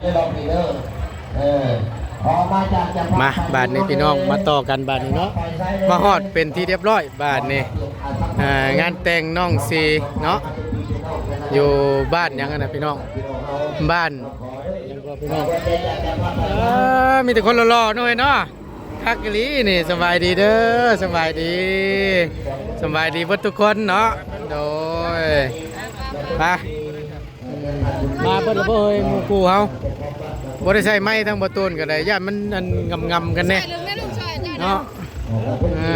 ເອີ ມາ ບາດນີ້ພີ່ນ້ອງ ມາຕໍ່ກັນບາດນີ້ເນາະ ມາຮອດເປັນທີ່ຮຽບຮ້ອຍບາດນີ້ ອ່າ ງານແຕ່ງນ້ອງຊີເນາະ ຢູ່ບ້ານຫຍັງຫັ້ນນະພີ່ນ້ອງ ບ້ານຫຍັງກໍພີ່ນ້ອງ ເອີ ມີແຕ່ຄົນຫຼໍ່ໆເນາະເອີຍເນາະ ຄັກອີ່ຫຼີນີ້. ສະບາຍດີເດີ ສະບາຍດີ ສະບາຍດີເບິດທຸກຄົນເນາະ ໂດຍ ໄປ ມາເບິດແລ້ວບໍ່ເຮີ້ຍ ໝູ່ຄູ່ເຮົາ? ບໍ່ໄດ້ໃຊ້ໄມ ທາງບໍ່ຕູນກໍໄດ້ ຢ້ານມັນອັນງຳໆກັນແດ່ເນາະ ເອີ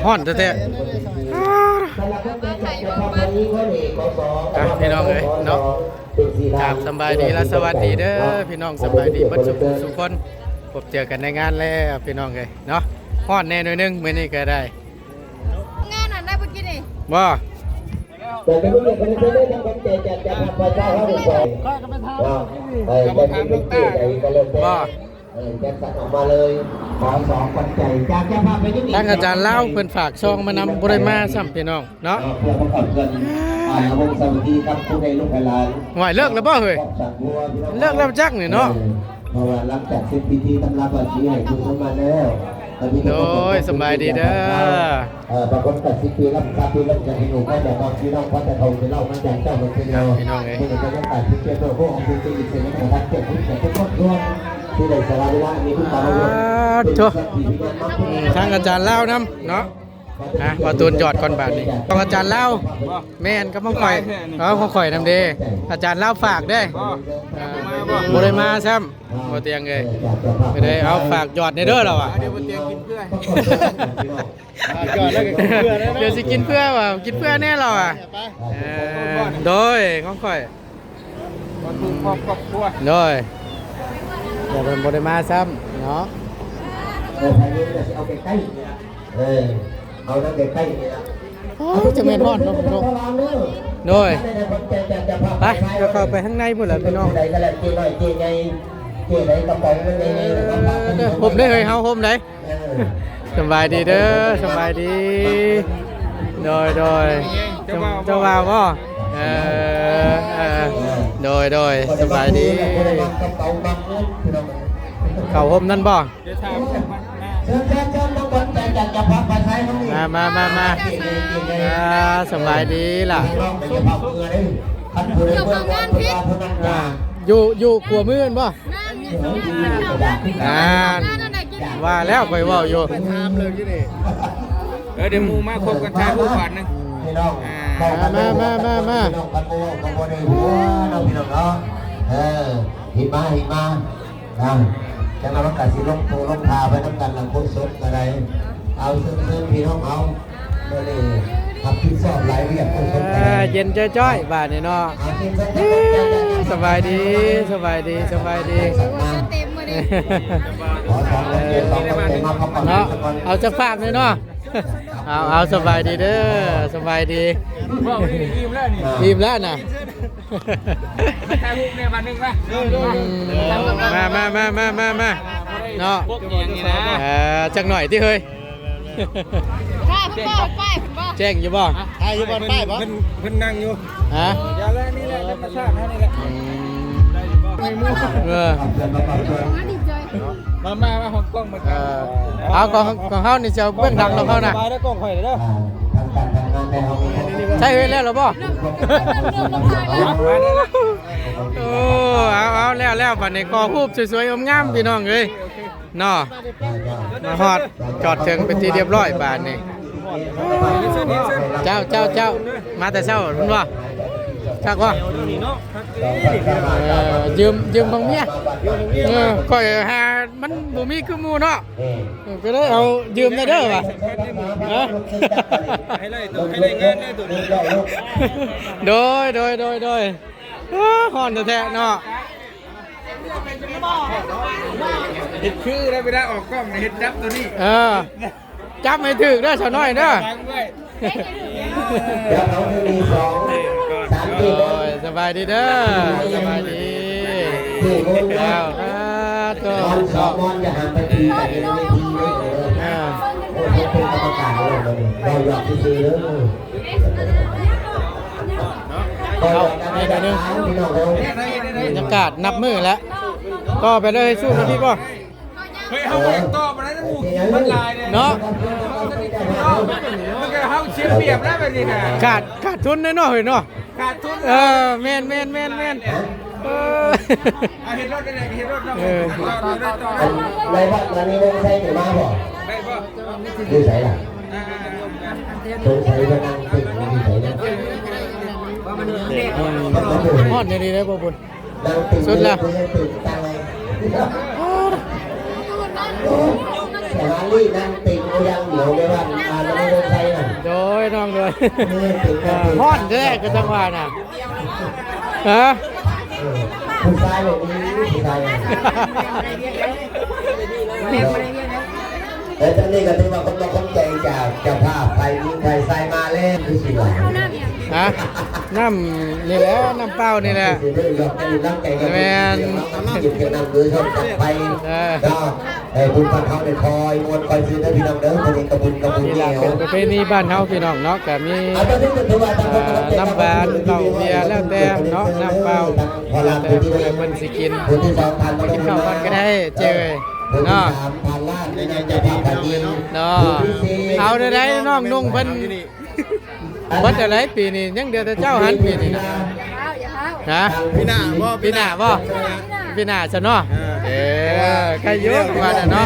ຮ້ອນແທ້ໆ ອ່ະ ພີ່ນ້ອງເອີຍເນາະ ກາບສະບາຍດີ ແລະ ສະຫວັດດີເດີ ພີ່ນ້ອງ ສະບາຍດີເບິດສູ່ຜູ້ສູ່ຄົນ ພົບເຈີກັນໃນງານແລ້ວ ພີ່ນ້ອງເອີຍເນາະ ຮ້ອນແດ່ໜ້ອຍໜຶ່ງ ມື້ນີ້ກໍໄດ້ ງານນັ້ນໄດ້ບໍ່ກິນນີ້ ບໍ່ ແຕ່ໃນມື້ນີ້ເພິ່ນເຊີນໄດ້ຮັບຂວັນໃຈຈາກເຈົ້າພາບຝ່າຍຊາຍເຮົານີ້ ຂ້ອຍກໍໄປຖາມ ເອີ ເຈົ້າພາບຂວັນໃຈໃດກໍແລ້ວແຕ່ ບໍ່ ເອີ ຈັດສັນອອກມາເລີຍ ຂໍສອງຂວັນໃຈຈາກເຈົ້າພາບໄປຢູ່ນີ້ ທາງອາຈານລາວເພິ່ນຝາກຊອງມານຳ ບໍ່ໄດ້ມາຊ້ຳ ພີ່ນ້ອງເນາະ ເພື່ອປະກອບເພື່ອນ ອ່າ ວົງສາມັກຄີກັບຜູ້ໃຫຍ່ລູກໃຫ້ຫຼານ ຫ້ວຍ ເລີກແລ້ວບໍ່ເຮີ້ຍ ເລີກແລ້ວຈັກນີ້ເນາະ ເອີ ເພາະວ່າຫຼັງຈາກເສັດພິທີຕຳລາບາສີໃຫ້ຜູ້ຄົນມາແລ້ວ ໂດຍ ສະບາຍດີເດີ ເອີ ບາງຄົນກໍສິບປີລຳ ຊາວປີລຳ ຈະເຫັນຫູກໍຈະບອກ ພີ່ນ້ອງພໍຈະເຂົ້າໄປເລົ່າມາຈາກເຈົ້າເພິ່ນເທື່ອດຽວ ພີ່ນ້ອງເອີຍ ເພິ່ນກໍຍັງການສິບເຈັດໂລໂກຂອງເພິ່ນເປັນອີກເຊັ່ນກັນ ທັງເຈົ້າເພິ່ນແກ່ທຸກຄອບຄົວທີ່ໄດ້ສະຫຼະເວລາອັນມີຄຸນຄ່າມາຮ່ວມ ອ່າ ເປັນ ໂທ້ ສັກຂີພິຍານມາ ອືມ ທາງອາຈານລາວນຳເນາະ ອ່ະ ຂໍໂຕນຢອດກ່ອນບາດນີ້ ຂອງອາຈານລາວ ບໍ່ ແມ່ນ ກັບຂອງຂ້ອຍ ເອີ ຂອງຂ້ອຍນຳເດ້ ອາຈານລາວຝາກເດ້ ບໍ່ ເອີ ບໍ່ໄດ້ມາຊ້ຳ ບໍ່ຕຽງເອີຍ ກໍໄດ້ເອົາຝາກຢອດແດ່ເດີລາວວ່າ ດຽວບໍ່ຕຽງກິນເພື່ອ ດຽວຊິກິນເພື່ອວ່າ ກິນເພື່ອແດ່ລາວວ່າ ເອີ ໂດຍ ຂອງຂ້ອຍ ໂດຍ ດຽວເພິ່ນບໍ່ໄດ້ມາຊ້ຳເນາະ ເອີ ເອົາໃກ້ໆ ເອີ ເອົາໃກ້ໆນີ້ລະ ໂອ້ຍ ຈັກແມ່ນຮ້ອນເນາະ ໂດຍ ໄປ ເຮົາເຂົ້າໄປທາງໃນພຸ້ນລະພີ່ນ້ອງ ເອີ ຮົ່ມເດ້ເຮີ້ຍ ເຮົາຮົ່ມເດ້ ສະບາຍດີເດີ ສະບາຍດີ ໂດຍ ໂດຍ ເຈົ້າ ເຈົ້າບ່າວບໍ່ ເອີ ເອີ ໂດຍ ໂດຍ ສະບາຍດີ ເຂົ້າຮົ່ມນັ້ນບໍ່? ມາ ມາ ມາ ມາ ອ່າ ສະບາຍດີຫຼ້າ ເຈົ້າຂອງງານຜິດ ອ່າ ຢູ່ ຢູ່ຂົວມືແມ່ນບໍ່? ນັ້ນ ນັ້ນ ວ່າແລ້ວຂ້ອຍເວົ້າຢູ່ ຖາມເລີຍຢູ່ນີ້ ເອີ ດຽວໝູ່ມາຄົບກັນຖ່າຍຮູບບາດໜຶ່ງ ພີ່ນ້ອງ ອ່າ ມາ ມາ ມາ ມາ ພີ່ນ້ອງ ຄັນບໍ່ເວົ້າກໍບໍ່ໄດ້ຫົວເນາະ ພີ່ນ້ອງເນາະ ເອີ ເຫັນມາ ເຫັນມາ ນະ ຈັ່ງນັ້ນມັນກະຊິລົງໂຕລົງທ່າໄປນຳກັນ ຫຼັງໂຄສົກກໍໄດ້ ເອົາ ເຊີນ ເຊີນພີ່ນ້ອງເຮົາ ມື້ນີ້ຮັບຜິດຊອບຫຼາຍວຽກ ໂຄສົກກໍໄດ້ ອ່າ ເຢັນຈ້ອຍໆ ບາດນີ້ເນາະ ເອີ ສະບາຍດີ ສະບາຍດີ ສະບາຍດີ ເຕັມມື້ນີ້ ຂໍສອງຄົນເຈັດ ສອງຄົນເຈັດ ມາພັກຜ່ອນ ເນາະ ເອົາຈັກພາບໜ່ອຍເນາະ ເອົາ ເອົາ ສະບາຍດີເດີ ສະບາຍດີ ເວົ້າອີ່ມແລ້ວນີ້ ອີ່ມແລ້ວນະ ມາຖ່າຍຮູບແດ່ບາດໜຶ່ງມາ ມາ ມາ ມາ ມາ ມາ ມາ ເນາະ ພວກອີ່ຫຍັງນີ້ນະ ເອີ ຈັກໜ້ອຍຕິເຮີ້ຍ ຖ້າເພິ່ນບໍ່ໄປເພິ່ນບໍ່ ແຈ້ງຢູ່ບໍ່? ຖ່າຍຢູ່ບ່ອນປ້າຍບໍ່? ເພິ່ນ ເພິ່ນນັ່ງຢູ່ ຮະ ຢ່າແລະ ນີ້ແຫຼະ ທຳມະຊາດເຮົານີ້ແຫຼະ ອືມ ເອີ ມາ ມາ ມາ ຫ້ອງກ້ອງມາ ເອີ ເອົາ ຂອງ ຂອງເຮົານີ້ຈະເບື້ອງຫຼັງຂອງເຮົານະ ສະບາຍເດີ ກ້ອງຂ້ອຍເດີ ໃຊ້ເຮັດແລ້ວຫຼືບໍ່? ໂອ້ ເອົາ ເອົາ ແລ້ວ ແລ້ວ ບາດນີ້ກໍຮູບສວຍໆ ງາມໆ ພີ່ນ້ອງເອີຍ ເນາະ ມາຮອດຈອດເຖິງເປັນທີ່ຮຽບຮ້ອຍບາດນີ້ ເຈົ້າ ເຈົ້າ ເຈົ້າ ມາແຕ່ເຊົ້າພຸ້ນບໍ່? ຄັກບໍ່? ເອີ ຢືມ ຢືມຂອງເມຍ ເອີ ຂ້ອຍຫາມັນບໍ່ມີຄືໝູ່ເນາະ ເອີ ກໍເລີຍເອົາຢືມແດ່ເດີວ່າ ຮະ ໃຫ້ໄດ້ ໃຫ້ໄດ້ງານແດ່ໂຕນີ້ ໂດຍ ໂດຍ ໂດຍ ໂດຍ ເອີ ຮ້ອນແທ້ໆ ເນາະ ເຮັດຄືໄດ້ ເວລາອອກກ້ອງນີ້ເຮັດຈັບໂຕນີ້ ເອີ ຈັບໃຫ້ຖືກເດີ ສາວນ້ອຍເດີ ເດີ ເອົາໜຶ່ງ ສອງ ສາມ ສີ່ ໂອ້ຍ ສະບາຍດີເດີ ສະບາຍດີ ເຈົ້າ ສາທຸ ນອນສອງນອນ ຢ່າຫາໄປຕີກັນຢູ່ໃນເວທີເດີ ເອີ ໂອ້ຍ ເປັນກຳມະການເລີຍ ເວົ້າຫຍອກຊື່ໆ ເດີ. ເອົາ ໃຫ້ໜ້ອຍໜຶ່ງ ບັນຍາກາດນັບມື້ແລ້ວ ຕໍ່ໄປເລີຍ ໃຫ້ສູ້ນຳພີ່ບໍ່? ເຮີ້ຍ ເຮົາບໍ່ໄດ້ຕໍ່ປານໃດນະ ໝູ່ມັນຫຼາຍເດ້ເນາະ. ມັນກໍເຮົາເສຍປຽບແລ້ວແບບນີ້ນະ. ຂາດ ຂາດທຶນແນ່ເນາະ ເຮີ້ຍເນາະ. ຂາດທຶນ. ເອີ ແມ່ນໆໆໆ. ເອີ ເຮັດລົດໄດ້ ເຮັດລົດເນາະ. ເອີ ຕໍ່ໄດ້ ຕໍ່ໄດ້. ອັນໃນວັດມະນີວົງໄຊນີ້ມາບໍ່? ໄດ້ບໍ່? ຢູ່ໃສລະ? ອ່າໆ ສົງໄສວ່ານັ່ງເຕັ້ນຢູ່ໃສເນາະ. ອືມ ຮ້ອນອີ່ຫຼີເດ້ບໍ່ບຸນ. ນັ່ງເຕັ້ນຢູ່ໃສ? ສຸດແລ້ວ. ສະຫາລີນັ່ງເຕັ້ນຢູ່ຢ່າງດຽວໃນວັດມະນີວົງໄຊນັ້ນ. ໂດຍ ນ້ອງໂດຍ. ເອີ ເຕັ້ນ ຮ້ອນແທ້ກໍຈັ່ງວ່ານະ. ຮະ? ເອີ ຜູ້ຊາຍບໍ່ມີ ຜູ້ຊາຍ. ແຕ່ຕອນນີ້ກໍຖືວ່າຄວາມອົກຄວາມໃຈຈາກເຈົ້າພາບ ຝ່າຍຍິງຝ່າຍຊາຍມາແລ້ວ ຄືຊິວ່າ. ຮະ? ນ້ຳນີ້ແຫຼະ ນ້ຳເປົ່ານີ້ແຫຼະ. ແມ່ນ. ເອີ. ເອີ ບຸນບ້ານເຮົານີ້ ຄອຍມ່ວນຄອຍຊື່ນເດີພີ່ນ້ອງເດີ. ຕົວນີ້ກໍບຸນກັບບຸນນີ້ແຫຼະ ເປັນປະເພນີບ້ານເຮົາພີ່ນ້ອງເນາະ. ກໍມີ ອ່າ ນ້ຳຫວານ ເຫຼົ້າເບຍ ແລ້ວແຕ່ເນາະ ນ້ຳເປົ່າ ແລ້ວແຕ່ຜູ້ໃດເພິ່ນຊິກິນ ກິນເຂົ້າກ່ອນກໍໄດ້ເຈົ້ຍເນາະ ເນາະ. ເອົາແນວໃດນ້ອງນຸ່ງເພິ່ນ ເບິດແລ້ວໃດ ປີນີ້ຍັງເຫຼືອແຕ່ເຈົ້າຫັ້ນ ປີນີ້ນະ. ຮະ? ປີໜ້າບໍ່? ປີໜ້າບໍ່? ປີໜ້າຊະເນາະ. ເອີ ເອີ ໃຄຢູ່ວ່າແຫຼະເນາະ.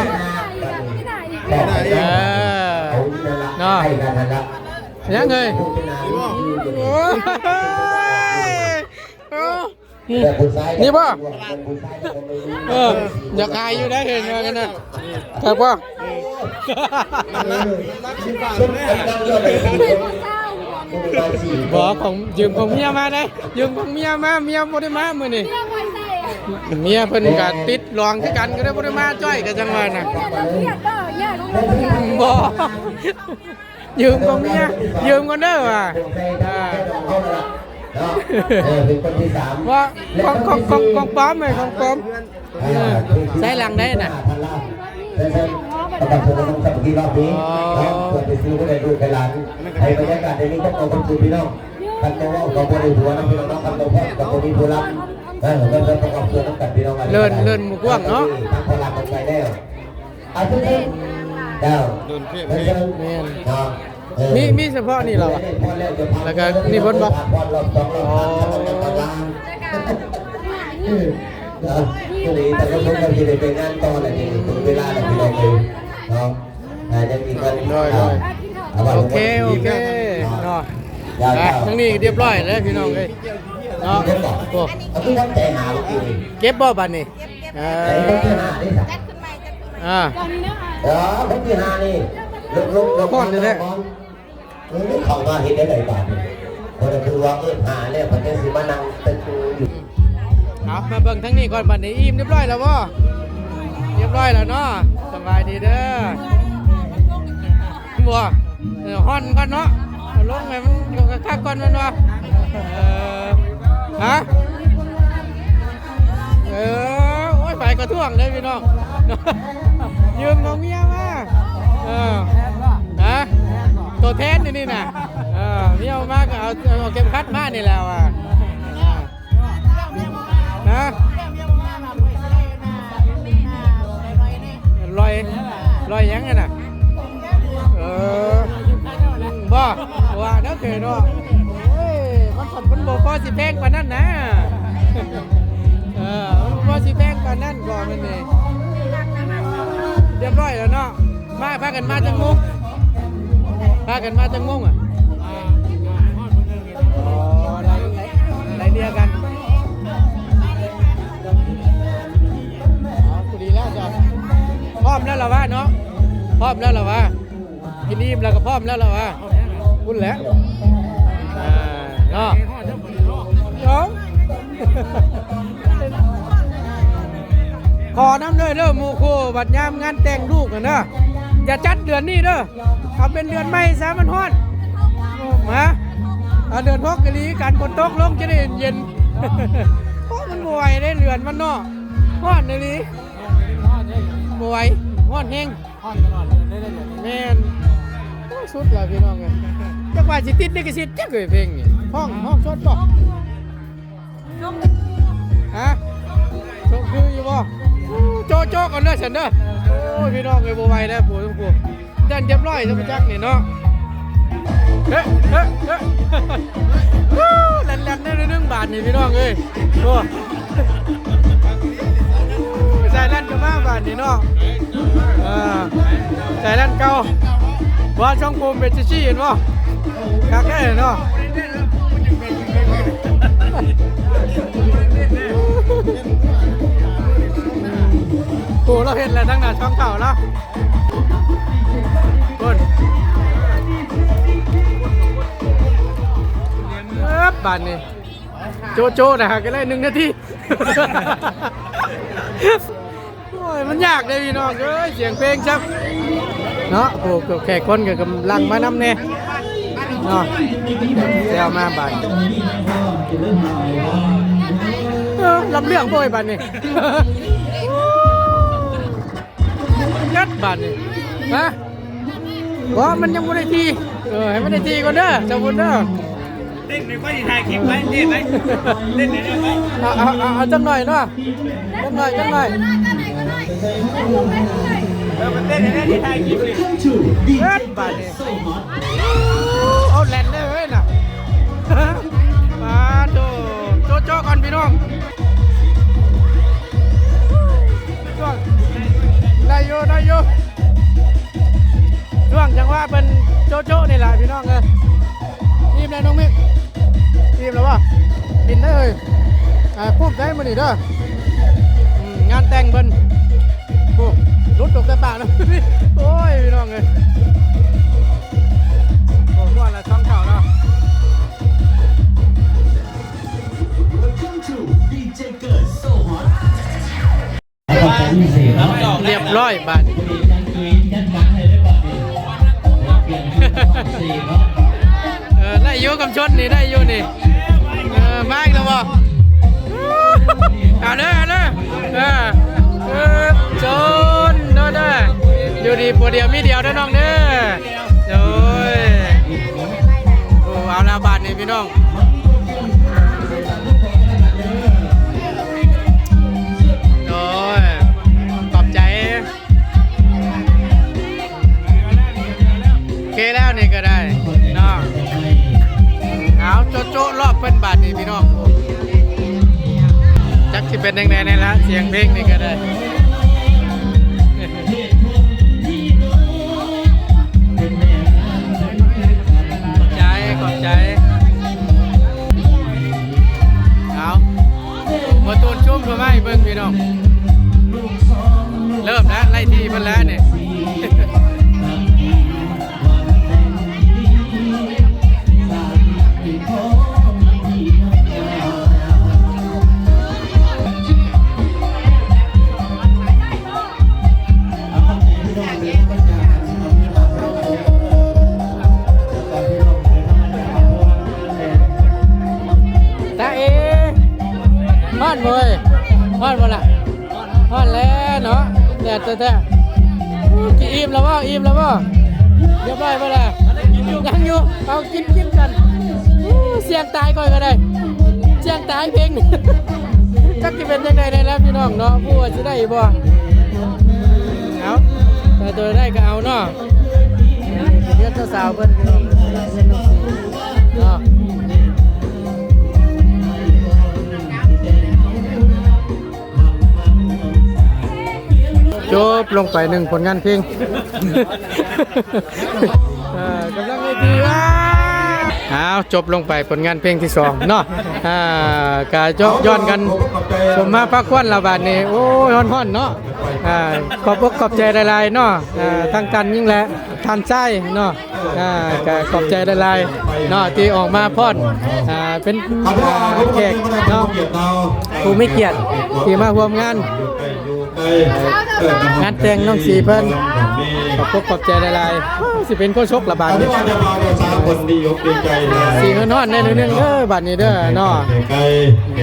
ເອີ ເນາະ. ຍັງເອີຍ. ໂອ້ຍ ເອີ ນີ້ບໍ່? ເອີ ຢາກຂາຍຢູ່ໄດ໋ ເຫັນວ່າກັນນະ. ຄັກບໍ່? ບໍ່ ຂອງ ຢືມຂອງເມຍມາເດ້ ຢືມຂອງເມຍມາ ເມຍບໍ່ໄດ້ມາມື້ນີ້. ເມຍເພິ່ນກໍຕິດຫຼອງຄືກັນ ກໍເລີຍບໍ່ໄດ້ມາຈ້ອຍ ກໍຈັ່ງວ່ານະ. ບໍ່ ຢືມຂອງເມຍ ຢືມກ່ອນເດີວ່າ. ອ່າ ເນາະ ເອີ ເປັນຄົນທີສາມ ວ່າຂອງ ຂອງ ຂອງ ຂອງປອມເວີຍ ຂອງປອມ. ອ່າ ໃຊ້ຫຼັງໄດ້ນະ. ເຊີນ ເຊີນ ປະກອບສ່ວນສາມັກຄີຮອບນີ້ ອໍ ເນາະ ເພື່ອໄປສູ່ຜູ້ໃດລູກໃຫ້ຫຼານ ໃຫ້ບັນຍາກາດໄດ້ມີຄວາມອົບອຸ່ນພີ່ນ້ອງ. ຄັນບໍ່ເວົ້າກໍບໍ່ໄດ້ຫົວນະພີ່ນ້ອງເນາະ ຄັນບໍ່ພ້ອມກໍບໍ່ມີຜູ້ລຳ. ເອີ ເພິ່ນປະກອບສ່ວນນຳກັນພີ່ນ້ອງ. ເລີ້ນ ເລີ້ນໝູ່ກວ້າງເນາະ ທັງພໍ່ລຳເພິ່ນໄປແລ້ວ. ອ່າ ເຊີນ ເຊີນ ເຈົ້າ ເຊີນ ເຊີນ ແມ່ນ ເນາະ. ເອີ ມີ ມີສະເພາະນີ້ລະວະ ແລ້ວກໍນິມົນບໍ່? ອໍ ເນາະ ມື້ນີ້ທ່ານຜູ້ຊົມກໍຊິໄດ້ໄປງານຕໍ່ແລ້ວ ນີ້ເຖິງເວລາແລ້ວພີ່ນ້ອງເອີຍເນາະ. ອ່າ ຍັງອີກກ່ອນ ໂດຍ ອ່າ ໂດຍ ໂອເຄ ໂອເຄ ເນາະ. ອ່າ ທາງນີ້ຮຽບຮ້ອຍແລ້ວພີ່ນ້ອງເອີຍເນາະ. ໂອ້ ເອົາຄືວັນແຕ່ຫາເມື່ອກີ້ນີ້ ເກັບບໍ່ບັດນີ້? ເອີ ໃນວັນທີຫ້ານີ້ ຈັດຂຶ້ນໃໝ່ ຈັດຂຶ້ນໃໝ່ ອ່າ ເອີ ວັນທີຫ້ານີ້ ລົງ ລົງ ລົງ ຮ້ອນແທ້ໆ. ເອີ ເຂົ້າມາເຮັດໄດ້ໃດບາດນີ້ ບໍ່ໄດ້ຄືວ່າເອີ້ນຫາແລ້ວ ເພິ່ນຈັ່ງຊິມານັ່ງຕຶກຢູ່. ເອົາ ມາເບິ່ງທາງນີ້ກ່ອນ ບັດນີ້ອີ່ມຮຽບຮ້ອຍແລ້ວບໍ່? ຮຽບຮ້ອຍແລ້ວເນາະ. ສະບາຍດີເດີ. ບໍ່ ເອີ ຮ່ອນກ່ອນເນາະ ເອົາລົງໃຫ້ມັນຄັກໆກ່ອນແມ່ນບໍ່? ເອີ ຮະ? ເອີ ໂອ້ຍ ໄປກະທ້ວງເດ້ພີ່ນ້ອງ ຢືມຂອງເມຍມາ. ເອີ ຮະ? ຕົວແທນຢູ່ນີ້ນະ. ເອີ ເມຍເອົາມາກໍເອົາ ເອົາເຂັມຂັດມານີ້ແຫຼະວ່າ. ນະ ລອຍ ລອຍຫຍັງຫັ້ນນະ? ເອີ ບໍ່ ວ່າແນວເກີເນາະ. ໂອ້ຍ ມັນ ມັນບໍ່ພໍຊິແພງປານນັ້ນນະ. ເອີ ມັນບໍ່ພໍຊິແພງປານນັ້ນ ບໍ່ແມ່ນນີ້. ຮຽບຮ້ອຍແລ້ວເນາະ. ມາ ພາກັນມາຈັກໂມງ? ພາກັນມາຈັກໂມງອະ? ອໍ ໄລ່ ໄລ່ເລ່ຍກັນ. ອໍ ພໍດີແລ້ວຈ້ະ ພ້ອມແລ້ວລະວະເນາະ ພ້ອມແລ້ວລະວະ ກິນອີ່ມແລ້ວກໍພ້ອມແລ້ວລະວະ ພຸ້ນແຫຼະ. ອ່າ ເນາະ ເນາະ. ຂໍນຳເດີ ເດີ ໝູ່ຄູ່ ບັດຍາມງານແຕ່ງລູກຫັ້ນເດີ ຢ່າຈັດເດືອນນີ້ເດີ ເອົາເປັນເດືອນໃໝ່ຊະ ມັນຮ້ອນ. ຮະ? ເອົາເດືອນຫົກອີ່ຫຼີກັນ ຝົນຕົກລົງຈະໄດ້ເຢັນໆ. ໂອ້ ມັນບໍ່ໄຫວເດ້ ເດືອນມັນເນາະ ຮ້ອນອີ່ຫຼີ ບໍ່ໄຫວ ຮ້ອນແຮງ. ຮ້ອນຕະຫຼອດເດືອນເລີຍເດ້. ແມ່ນ. ໂອ້ ສຸດແລ້ວພີ່ນ້ອງເອີຍ ຈັກວ່າຊິຕິດລິຂະສິດຈັກເອີຍ ເພງນີ້. ຮ້ອງ ຮ້ອງສົດບໍ່? ຮະ? ສົ່ງຄືຢູ່ບໍ່? ໂຈະກ່ອນເດີຊັ້ນເດີ. ໂອ້ຍ ພີ່ນ້ອງເອີຍ ບໍ່ໄຫວແລ້ວ ຜູ້ ຜູ້ ຢ້ານຮຽບຮ້ອຍຊະບໍ່ຈັກນີ້ເນາະ. ເອີ ເອີ ເອີ ແລ່ນໆ ໜ້ອຍໜຶ່ງບາດນີ້ ພີ່ນ້ອງເອີຍ. ໂອ້ ສາຍແລ່ນກໍມາບາດນີ້ເນາະ. ເອີ ສາຍແລ່ນເກົ່າ ວ່າຊ່ອງໂຄມເປັນຊີ້ໆ ເຫັນບໍ່? ຄັກແທ້ເນາະ. ໂອ້ ລາວເຮັດແລ້ວ ທາງໜ້າຊ່ອງເຂົາລະ. ເບິ່ງ ເອີບ ບາດນີ້ ໂຈະໆ ນະ ຫາກໍໄດ້ໜຶ່ງນາທີ. ໂອ້ຍ ມັນຍາກເດ້ພີ່ນ້ອງເອີຍ ສຽງເພງຊ້ຳເນາະ. ໂອ້ ແຂກຄົນກໍກຳລັງມານຳແດ່ເນາະ. ແຊວມາບາດ ເອີ ລຳເລື່ອງໂພດບາດນີ້ ເຈັດບາດນີ້ ຮະ. ບໍ່ ມັນຍັງບໍ່ໄດ້ທີ່ ເອີ ໃຫ້ມັນໄດ້ທີ່ກ່ອນເດີ ເຈົ້າບຸນເດີ. ເຕັ້ນໄປ ຂ້ອຍຊິຖ່າຍຄລິບໄວ້ ເຕັ້ນໄປ ເຕັ້ນໄປ ເອົາ ເອົາ ເອົາ ເອົາຈັກໜ້ອຍເນາະ ຈັກໜ້ອຍ ຈັກໜ້ອຍ. ເອີ ມັນເຕັ້ນໃຫ້ໄດ້ ຊິຖ່າຍຄລິບນີ້ ເຮັດບາດນີ້. ໂອ້ ເອົາແລ່ນເລີຍເວີຍນະ. ປາໂທ ໂຈະໆ ກ່ອນພີ່ນ້ອງ. ໄດ້ຢູ່ ໄດ້ຢູ່ ຊ່ວງຈັງຫວະເພິ່ນໂຈະໆ ນີ້ລະພີ່ນ້ອງເອີຍ. ອີ່ມແລ້ວນ້ອງມິກ ອີ່ມແລ້ວບໍ່? ກິນໄດ້ເອີຍ. ອ່າ ກຸ້ມໄດ້ມື້ນີ້ເດີ ອືມ ງານແຕ່ງເພິ່ນ. ໂອ້ ຫຼຸດອອກແຕ່ປາກແລ້ວ ໂອ້ຍ ພີ່ນ້ອງເອີຍ. ໂອ້ ມ່ວນລະຊ່ອງເຂົາເນາະ. ຮຽບຮ້ອຍບາດ ເອີ ໄດ້ຢູ່ ກຳຊົນນີ້ໄດ້ຢູ່ນີ້. ເອີ ມາອີກແລ້ວບໍ່? ເອົາເດີ ເອົາເດີ ເອີ ເອີ ໂຈນໂດນເດີ ຢູ່ດີຜົວດຽວເມຍດຽວເດີນ້ອງເດີ. ໂອ້ຍ ໂອ້ ເອົາລະບາດນີ້ພີ່ນ້ອງ. ໂອ້ຍ ຂອບໃຈ. ໂອເຄແລ້ວນີ້ກໍໄດ້ເນາະ. ເອົາ ໂຈະໆ ລອບເພິ່ນບາດນີ້ພີ່ນ້ອງ. ຈັກຊິເປັນຈັ່ງໃດແດ່ລະ ສຽງເພງນີ້ກໍໄດ້. ຂອບໃຈ ຂອບໃຈ. ເອົາ ບໍ່ໂຕນຊຸມເຂົ້າມາໃຫ້ເບິ່ງພີ່ນ້ອງ. ເລີ່ມແລ້ວ ໄລ່ທີ່ເພິ່ນແລ້ວນີ້. ຕາເອ ຮ້ອນບໍ່ເອີຍ? ຮ້ອນບໍ່ລະ? ຮອດແລ້ວເນາະ ແດດແທ້ໆ. ກິນອີ່ມແລ້ວບໍ່? ອີ່ມແລ້ວບໍ່? ຮຽບຮ້ອຍບໍ່ລະ? ຍັງຢູ່ ເອົາກິນ ກິນກັນ. ໂອ້ ສ່ຽງຕາຍຂ້ອຍກໍໄດ້ ສ່ຽງຕາຍເພງ. ຈັກຊິເປັນຈັ່ງໃດແດ່ລະພີ່ນ້ອງເນາະ ບໍ່ຮູ້ວ່າຊິໄດ້ບໍ່. ເອົາ ແຕ່ໂຕໃດກໍເອົາເນາະ ເຮືອນເຈົ້າສາວເພິ່ນເນາະ. ຈົບລົງໄປໜຶ່ງຜົນງານເພງ. ເອີ ກຳລັງເວທີ ອ້າວ ຈົບລົງໄປຜົນງານເພງທີສອງເນາະ. ອ່າ ກະຍ້ອນກັນຊົມມາພາຄວນລະບາດນີ້. ໂອ້ຍ ຮ້ອນໆ ເນາະ. ອ່າ ຂອບອົກຂອບໃຈຫຼາຍໆ ເນາະ. ອ່າ ທັງທ່ານຍິງ ແລະ ທ່ານຊາຍເນາະ. ອ່າ ກະຂອບໃຈຫຼາຍໆ ເນາະ ທີ່ອອກມາພ້ອນ ອ່າ ເປັນ ອ່າ ແຂກເນາະ ຜູ້ມີກຽດທີ່ມາຮ່ວມງານ ງານແຕ່ງນ້ອງສີເພິ່ນ. ຂອບອົກຂອບໃຈຫຼາຍໆ. ໂອ້ ຊິເປັນໂຄສົກລະບາດນີ້. ສີຮ້ອນໆ ແດ່ໜ້ອຍໜຶ່ງເດີ ບາດນີ້ເດີເນາະ. ເອີ ເ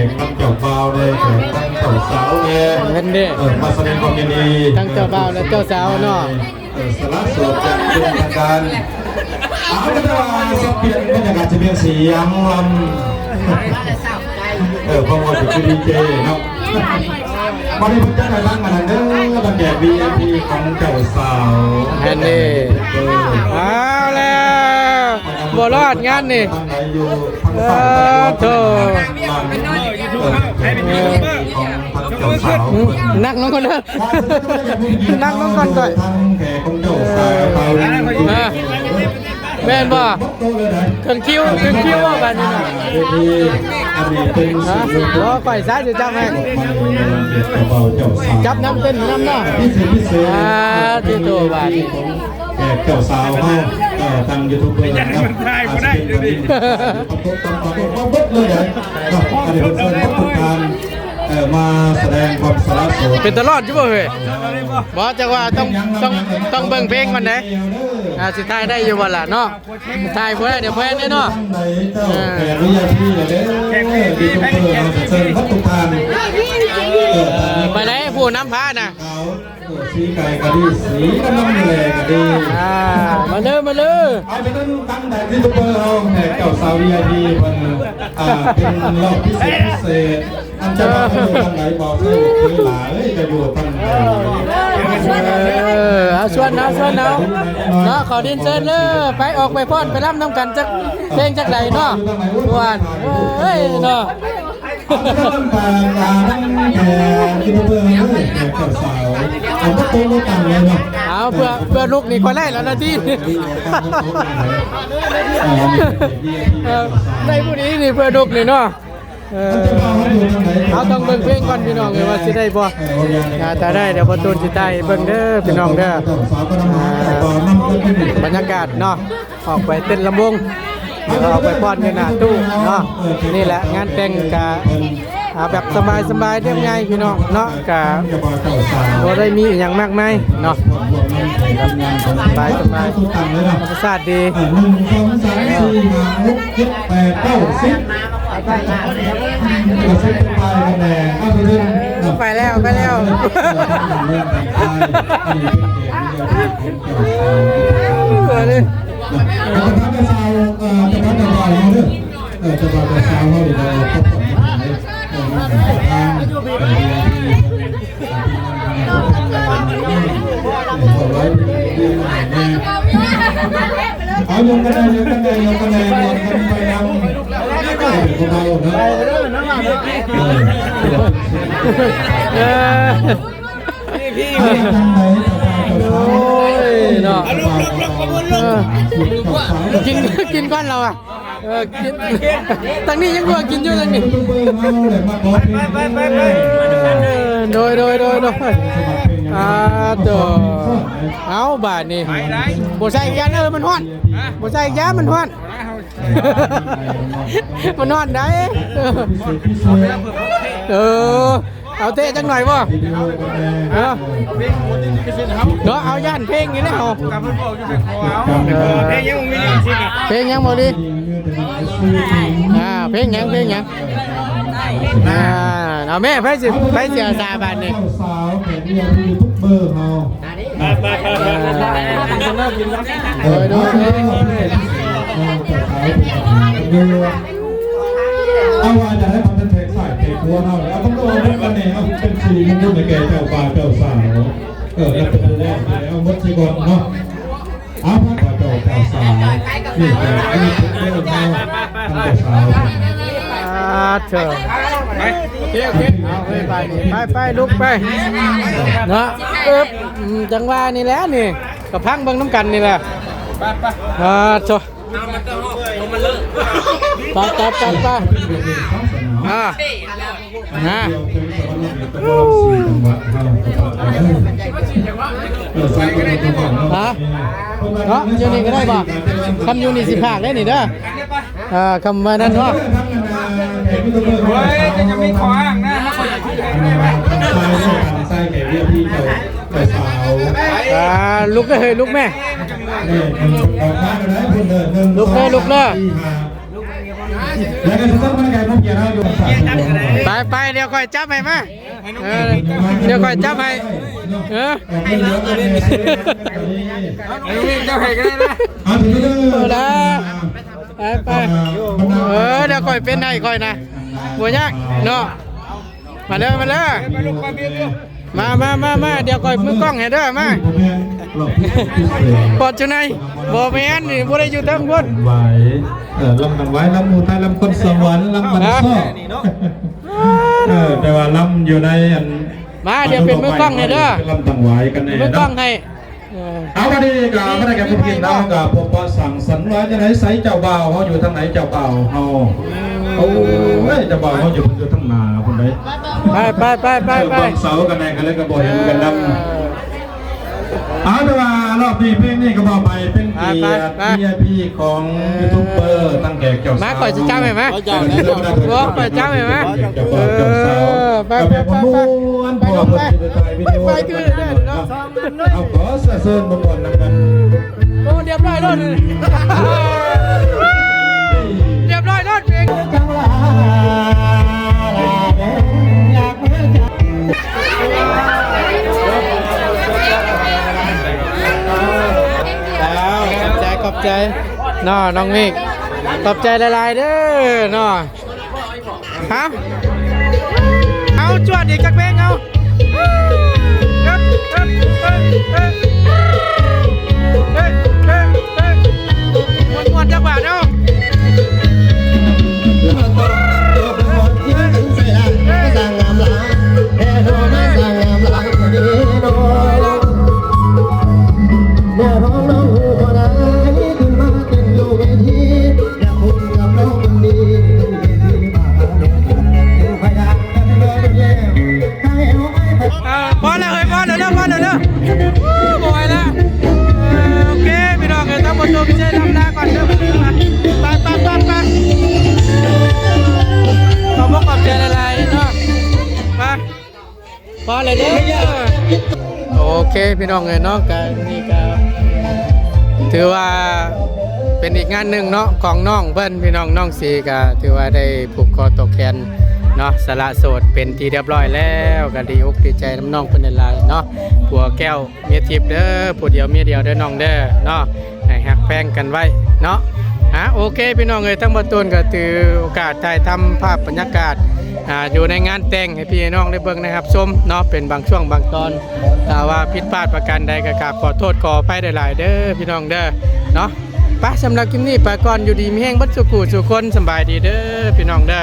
ພິ່ນເດ້ ທັງເຈົ້າບ່າວ ແລະ ເຈົ້າສາວເນາະ. ເອີ ສະຫຼະໂສດຈາກເປັນທາງການ. ເອົາ ແຕ່ວ່າສັບປ່ຽນບັນຍາກາດຈະມີສຽງລຳ ເອີ ເພາະວ່າເປັນດີເຈເນາະ. ບັດນີ້ເພິ່ນຈະໄດ້ທາງອັນນັ້ນເດີ ມາແຈກ ວີໄອພີ ຂອງເຈົ້າສາວ ແມ່ນເດ້. ເອີ ເອົາແລ້ວ ບໍ່ລອດງານນີ້ ທາງໃດຢູ່ທາງຊ້າຍ ເອີ ທາງຂວາ ໂທ້ ເອີ ຂອງທາງເຈົ້າສາວ ອືມ ນັ່ງລົງກ່ອນເດີ ນັ່ງລົງກ່ອນຂ້ອຍ ທາງແຂກຂອງເຈົ້າສາວ ເອີ ເອີ ແມ່ນບໍ່? ເຄິ່ງຄິວ ເຄິ່ງຄິວບໍ່ບາດນີ້ນະ? ຮະ? ບໍ່ ຂ້ອຍຊະຊິຈັບໃຫ້ ຈັບນຳເຕັ້ນນຳເນາະ. ອ່າ ຕິໂຕ ບາດນີ້ ແຂກເຈົ້າສາວເຮົາ ເອີ ທາງຢູທູບເບີເນາະ ອາດຈະເປັນຄົນທີ່ ເອີ ມາແສດງຄວາມສະຫຼະໂສດ ເປັນຕະຫຼອດຢູ່ບໍ່ເຮີ້ຍ? ບໍ່ ຈັກວ່າຕ້ອງ ຕ້ອງ ຕ້ອງເບິ່ງເພງກ່ອນເດ້ ອ່າ ຊິຖ່າຍໄດ້ຢູ່ບໍ່ລະເນາະ? ຖ່າຍບໍ່ໄດ້ ດຽວແພງເດ້ເນາະ. ເອີ ໄປໄດ້ ຜູ້ນຳພານະ ເອີ ສີໄກ່ກໍດີ ສີນ້ຳແລກໍດີ ອ່າ ມາເລີຍ ມາເລີຍ. ເອົາ ສະນັ້ນ ທາງດ້ານຢູທູບເບີເຮົາ ແຂກເຈົ້າສາວ ວີໄອພີ ເພິ່ນ ອ່າ ເປັນຮອບພິເສດ ພິເສດ ອັນເຈົ້າບ່າວເພິ່ນຢູ່ທາງໃດ ບ່າວເພິ່ນຄືຫຼາຍ ເອີຍ ເຈົ້າຢູ່ທາງໃດ? ເອີ ເອົາ ຊວນເອົາ ຊວນເອົາເນາະ ຂໍຮຽນເຊີນເດີ ໄປອອກໄປຟ້ອນ ໄປລຳນຳກັນ ຈັກເພງຈັກໃດເນາະ ຊວນ ເອີຍ ເນາະ. ເອົາ ເພື່ອ ເພື່ອລຸກນີ້ຂ້ອຍໄດ້ແລ້ວນາທີ ເອີ ໄດ້ຜູ້ດີນີ້ ເພື່ອລຸກນີ້ເນາະ. ເອີ ເຮົາຕ້ອງເບິ່ງເພງກ່ອນພີ່ນ້ອງເອີຍ ວ່າຊິໄດ້ບໍ່. ອ່າ ຖ້າໄດ້ ດຽວບ່າວຕູນຊິຖ່າຍໃຫ້ເບິ່ງເດີພີ່ນ້ອງເດີ. ອ່າ ບັນຍາກາດເນາະ ອອກໄປເຕັ້ນລຳວົງ ຫຼືວ່າອອກໄປຟ້ອນຢູ່ໜ້າຕູ້ເນາະ. ນີ້ແຫຼະ ງານແຕ່ງກະ ອ່າ ແບບສະບາຍໆ ຮຽບງ່າຍພີ່ນ້ອງເນາະ ກະບໍ່ໄດ້ມີອີ່ຫຍັງມາກມາຍເນາະ ສະບາຍໆ ທຳມະຊາດດີ. ເອີ ໜຶ່ງ ສອງ ສາມ ສີ່ ຫ້າ ຫົກ ເຈັດ ແປດ ເກົ້າ ສິບ ໄປແລ້ວ ໄປແລ້ວ. ເອີ ເຈົ້າບ່າວເຈົ້າສາວເຮົາເດີ ເອີ ເຈົ້າບ່າວເຈົ້າສາວເຮົາເດີ ເອົາ ຍົກກັນແດ່ ຍົກກັນແດ່ ຍົກກັນແດ່ ຍົກກັນໄປນຳ ເອີ ເອີ ໂອ້ຍເນາະ ເອີ ກິນ ກິນກ່ອນລາວອະ. ເອີ ກິນ ທາງນີ້ຍັງເຫຼືອກິນຢູ່ທາງນີ້. ໄປ ໄປ ໄປ ໄປ ເອີ ໂດຍ ໂດຍ ໂດຍ ໂດຍ. ອ່າ ໂຕ ເອົາ ບາດນີ້ ໄປ ໄປ ບໍ່ໃສ່ອີກຢ່າງ ເອີ ມັນຮ້ອນ ຮະ ບໍ່ໃສ່ອີກຢ່າງ ມັນຮ້ອນ ມັນຮ້ອນໄດ໋. ເອີ ເອີ ເອົາເຕະຈັກໜ່ອຍບໍ່? ເນາະ ເນາະ ເອົາຢ້ານເພງນີ້ແຫຼະເຮົາ ເພງຍັງບໍ່ມີລິຂະສິດນະ ເພງຍັງບໍ່ລີ ອ່າ ເພງຫຍັງ ເພງຫຍັງ ອ່າ ເອົາແມ່ ໃຜຊິ ໃຜຊິອາສາບາດນີ້ ສາວແຂກ ວີໄອພີ ຢູທູບເບີເຮົາ ໂດຍ ໂດຍ ໂດຍ ໂດຍ. ເອົາວ່າຈະໃຫ້ມັນເປັນເພງຊ້າຍເພງຂວາເນາະ ເອົາ ເອົາເບິດອັນນີ້ເນາະ ເປັນສິລິມຸງຄຸນໃຫ້ແກ່ເຈົ້າບ່າວເຈົ້າສາວ ເອີ ແລ້ວເປັນຜູ້ເວົ້າ ເອົາໝົດຊິກ່ອນເນາະ ເອົາພາເຈົ້າເຈົ້າສາວ ນີ້ແຕ່ອັນນີ້ເປັນເລື່ອງເນາະ ທາງເຈົ້າສາວ ອ່າ ເທີ ໄປ ໄປ ໄປ ໄປ ລຸກໄປ ເນາະ ອຶບ ອືມ ຈັງຫວະນີ້ແຫຼະນີ້ ກໍຟັງເບິ່ງນຳກັນນີ້ແຫຼະ ອ່າ ໂທ້ ໄປ ໄປ ໄປ ໄປ ອ່າ ອ່າ ຮະ ເນາະ ຢູ່ນີ້ກໍໄດ້ບໍ່? ຄັນຢູ່ນີ້ຊິພາກໄດ້ນີ້ເດີ ອ່າ ຄຳວ່ານັ້ນເນາະ ໂອ້ຍ ຈະມີຂໍ້ອ້າງນະ ອ່າ ລຸກເດີ ເຮີ້ຍ ລຸກແມ່ ລຸກເດີ ລຸກເດີ ໄປ ໄປ ດຽວຂ້ອຍຈັບໃຫ້ມາ ເອີ ດຽວຂ້ອຍຈັບໃຫ້ ເອີ ເຈົ້າໃຫ້ກໍໄດ້ນະ ເອີ ໄປ ໄປ ເອີ ດຽວຂ້ອຍເປັນໃຫ້ຂ້ອຍນະ ບໍ່ຍາກເນາະ. ມາເດີ ມາເດີ ມາ ມາ ມາ ມາ ດຽວຂ້ອຍມືກ້ອງໃຫ້ເດີ ມາ ປອດຈຸໄນ ບໍ່ແມ່ນ ນີ້ບໍ່ໄດ້ຢູ່ເທິງພຸ້ນ ໄວ້ ເອີ ລຳຕັງຫວາຍ ລຳອຸໄທ ລຳຄົນສະຫວັນ ລຳບັນຊອກ ເອີ ແຕ່ວ່າລຳຢູ່ໃນອັນ ມາ ດຽວເປັນມືກ້ອງໃຫ້ເດີ ລຳຕັງຫວາຍກັນແນ່ ມືກ້ອງໃຫ້ ເອີ ເອົາ ບັດນີ້ກໍ ບັດນີ້ກໍເປັນເນາະ ກໍພົບປະສັງສັນວ່າຈັ່ງໃດ ໃສເຈົ້າບ່າວເຮົາຢູ່ທາງໃດ ເຈົ້າບ່າວເຮົາ ໂອ້ຍ ເຈົ້າບ່າວເຮົາຢູ່ ເພິ່ນຢູ່ທາງໜ້າພຸ້ນເດ້ ໄປ ໄປ ໄປ ໄປ ເອີ ໄປ ເບິ່ງເສົາກັນແນ່ ກໍເລີຍກໍບໍ່ເຫັນກັນນຳ ເອີ ເອົາ ແຕ່ວ່າລອບນີ້ເພງນີ້ກໍບໍ່ໄປ ເປັນກຽດ ໄປ ໄປ ໄປ ວີໄອພີ ຂອງ ເອີ ຢູທູບເບີ ທັງແຂກເຈົ້າສາວ ມາ ຂ້ອຍຊິຈັບໃຫ້ມາ ຂ້ອຍຈັບໃຫ້ມາ ເຈົ້າບ່າວເຈົ້າສາວ ເອີ ໄປ ໄປ ໄປ ໄປ ກໍເປັນມ່ວນ ເພາະວ່າເພິ່ນຊິໄດ້ຖ່າຍວິດີໂອ ໄປຄືເດີເນາະ ເອົາ ຂໍເຊີນມາກ່ອນນຳກັນ ໂອ້ ຮຽບຮ້ອຍໂລດ ຮຽບຮ້ອຍໂລດເພງ ເອົາ ຂອບໃຈ ຂອບໃຈເນາະ ນ້ອງມິກ ຂອບໃຈຫຼາຍໆເດີເນາະ. ຮະ ເອົາ ຈວດອີກຈັກເພງ ເອົາ ມ່ວນໆ ຈັກບາດ ເອົາ. ເອີ ພໍແລ້ວເອີຍ ພໍແລ້ວເດີ ພໍແລ້ວເດີ ໂອ້ ບໍ່ໄຫວແລ້ວ ເອີ ໂອເຄ ພີ່ນ້ອງເອີຍ ທັງໝົດໂຕມີໄຊລຳລາກ່ອນເດີ ໄປ ໄປ ໄປ ໄປ ຂອບອົກຂອບໃຈຫຼາຍໆເນາະ ໄປ. ພໍແລ້ວເດີ ໂອເຄ ພີ່ນ້ອງເອີຍເນາະ ກະນີ້ກະຖືວ່າເປັນອີກງານໜຶ່ງເນາະ ຂອງນ້ອງເພິ່ນ ພີ່ນ້ອງ ນ້ອງສີ ກະຖືວ່າໄດ້ຜູກຄໍຕໍ່ແຂນເນາະ ສະຫຼະໂສດເປັນທີ່ຮຽບຮ້ອຍແລ້ວ ກະດີອົກດີໃຈນຳນ້ອງເພິ່ນຫຼາຍໆເນາະ ຜົວແກ້ວເມຍທິບເດີ ຜູ້ດຽວເມຍດຽວເດີນ້ອງເດີເນາະ ໃຫ້ຮັກແພງກັນໄວ້ເນາະ ອາ ໂອເຄ ພີ່ນ້ອງເອີຍ ທັງບ່າວຕູນກະຖືໂອກາດຖ່າຍທຳພາບບັນຍາກາດ ອ່າ ຢູ່ໃນງານແຕ່ງໃຫ້ພີ່ໃຫ້ນ້ອງໄດ້ເບິ່ງໄດ້ຮັບຊົມເນາະ ເປັນບາງຊ່ວງບາງຕອນ ຖ້າວ່າຜິດພາດປະການໃດກໍກາບຂໍໂທດຂໍອະໄພຫຼາຍໆເດີພີ່ນ້ອງເດີເນາະ ໄປ ສຳລັບຄລິບນີ້ໄປກ່ອນ ຢູ່ດີມີແຮງເບິດສູ່ຜູ້ສູ່ຄົນ ສຳບາຍດີເດີພີ່ນ້ອງເດີ.